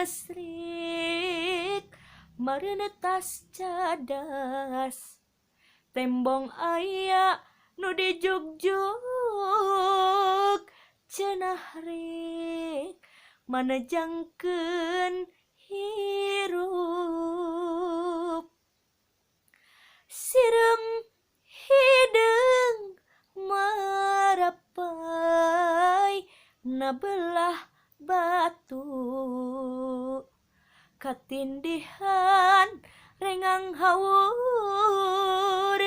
Geus rek mareuneuh cadas. Tembong aya nu dijugjug, cenah rek manejangkeun hirup. Sireum hideung marapay nabelah batu, katindihan rengang haur,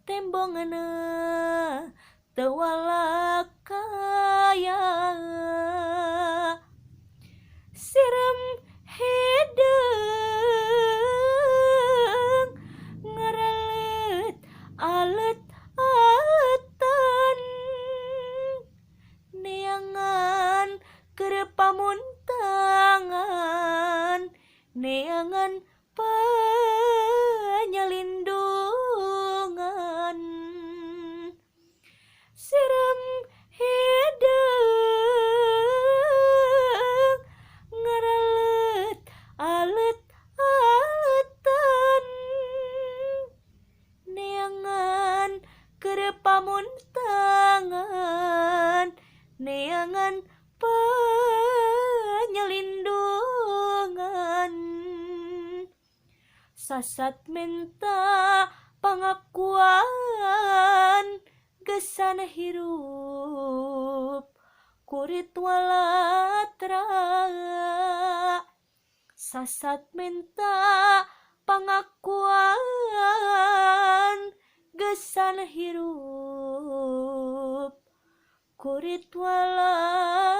tembongna teu walakaya. Sireum hideung ngareuleut alet-aletan, neangan keur pamuntangan, neangan panyalindungan. Sireum hideung ngareuleut alet-aletan, neangan keur pamuntangan, neangan panyalindungan. Sasat menta pangakuan, gesan hirup kurit walatra. Sasat menta pangakuan, gesan hirup kurit walatra.